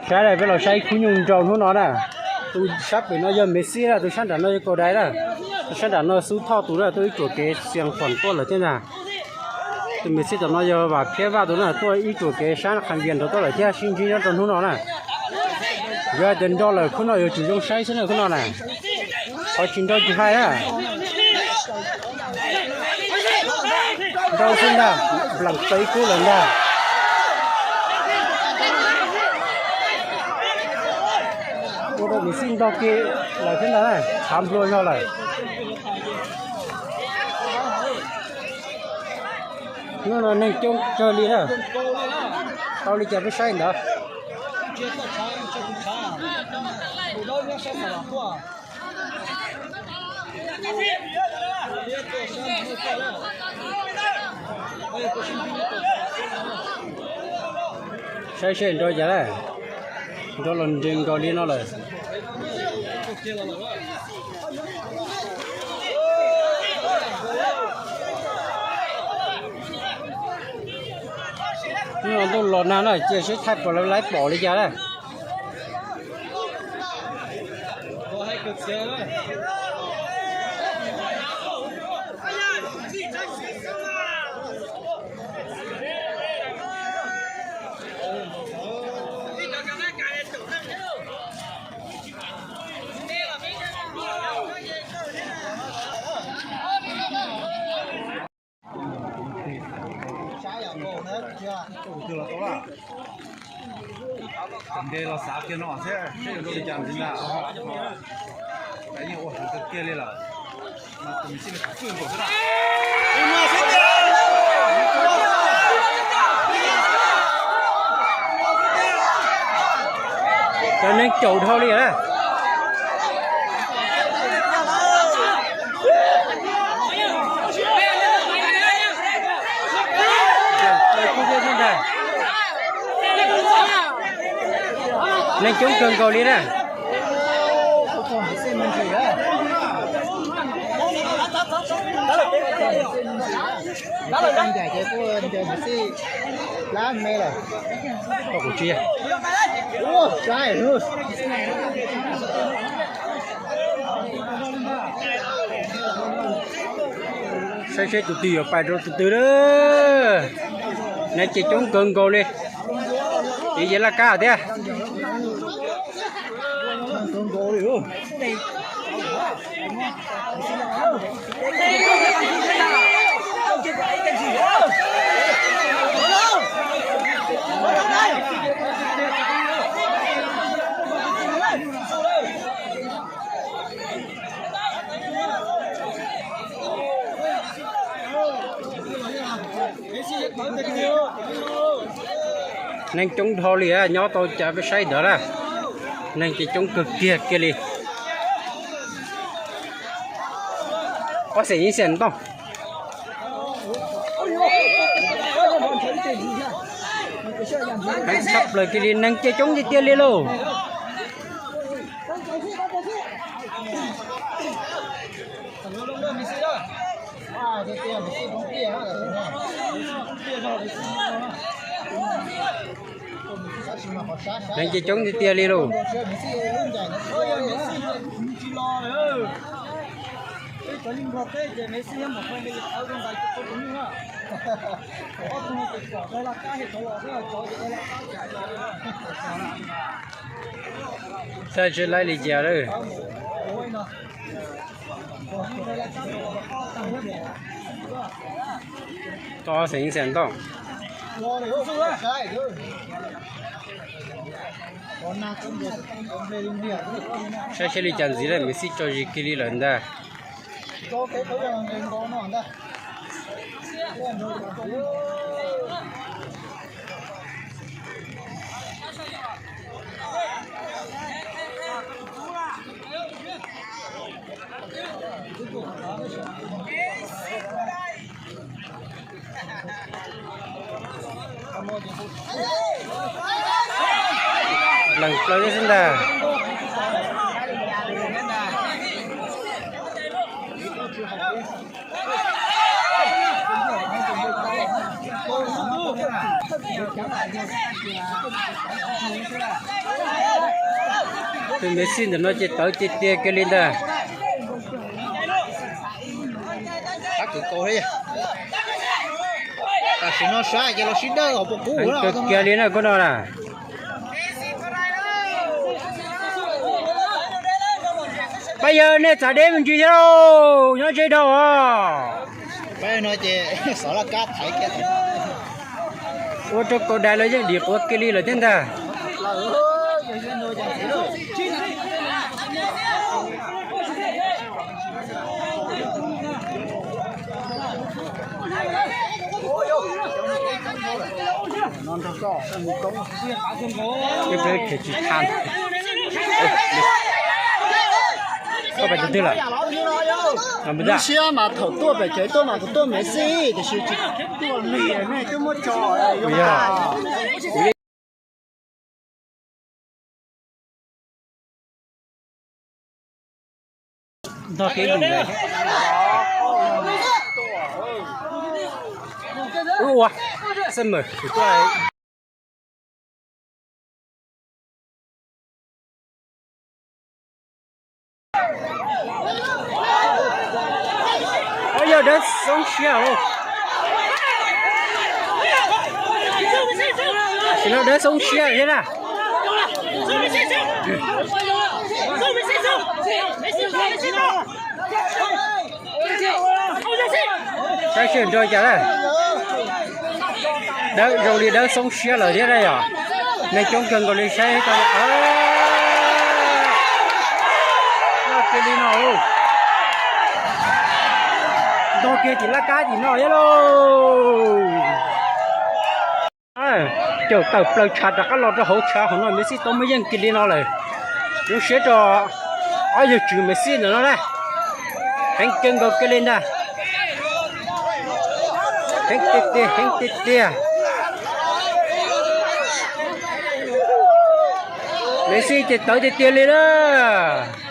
Saib na, peb los saib khub nyuj nraug hnub no na. Tus sab pem no yog Messi na, tus sab nram no yog Kaus Dais na. Tus sab nram no Xub Thoj tus na, tuaj ib tsuam kev xias foom tuaj lawm thiab ntag. Tus Messi tom no yog Vam Phiab Vaj tus na, tuaj ib tsuam kev sab Qhas Vias nraud tuaj lawm thiab, sib ntsib nyob rau hnub no na. Yog hais tias nrau lawm khub no yuav tsum zoo saib xwb na khub no na. Qhov tsis nrau tsis hais na. Nrau xwb ntag, nplam plaws ib kub lawm ntag. Ua rau Messi ntog kiag lawm thiab ntag, tshav nplua zog lawm. Hnub no neeg coob kawg li na. Tau li cas peb saib ntawd. Saib seb nrau cas na. Nrau los nres nkaus li no lawm. Hnub no ntuj los nag na, cia seb thaij pom lawv laib pom li cas na. Nte los xav kiag no thiab seb yuav zoo li cas ntxiv ntag. Yeej ua heev kawg kiag li lawm. Cov neeg caum dhau li na. Neeg coob kawg nkaus li na. Kuv tsis saib seb tus twg yuav pais rau tus twg na. Neeg ces coob kawg nkaus li. Ces yeej laj kab thiab. Neeg coob dhau li, nyob tau cas peb saib ntawd na. Neeg ces coob kawg kiag kiag li. Ob xeem ib xeem ntoj. Heev tshaj plaws kiag li, neeg ces coob tiag tiag li lauj. Neeg ces coob tiag tiag li lauj. Saib seb laib li cas lawm. Tau xeem xeem ntoj. Saib seb li cas ntxiv lawm, Messi tso zis kiag li lawm ntag. Lees plaws xwb ntag. Tus Messi ntawm no ces tawv tiag tiag kiag li ntag. Tam sim no saib ces los sib dawj hauv paus kub kawg kiag li na koj no na. Pab yawg nej txav deb me ntsis thiab lauj, nyob ntsej dhau os. Ua rau kaus dais los yeej dim quav kiag li lawm thiab ntag. Koj pais tus twg lawm? Lub siab mas thaum tuaj pem kev tuaj mas kuv tuaj Messi tiam sis tsis tuaj li nej twb muab tso. Ntog kev lus lawm. Ua, xab mawm kuv tuaj. Yog dawb xoob siab lauj. Tam sim no dawb xoob siab thiab na. Saib seb nrog cas na. Dawb zoo li dawb xoob siab lawm thiab na yom. Neeg coob kawg nkaus li saib tau. Kiag li no. Ntog kiag tim laj kab tim no thiab lauj. Caum tawm plaws tshav rov qab los rau hauv tshav hauv no, Messi tau muaj yeej kiag li no lawm. Zoo siab rau ob yawg tswv Messi ntawm no na. Heev kawg nkaus kiag li ntag. Heev tiag tiag, heev tiag tiag. Messi ces tawv tiag tiag li lawm.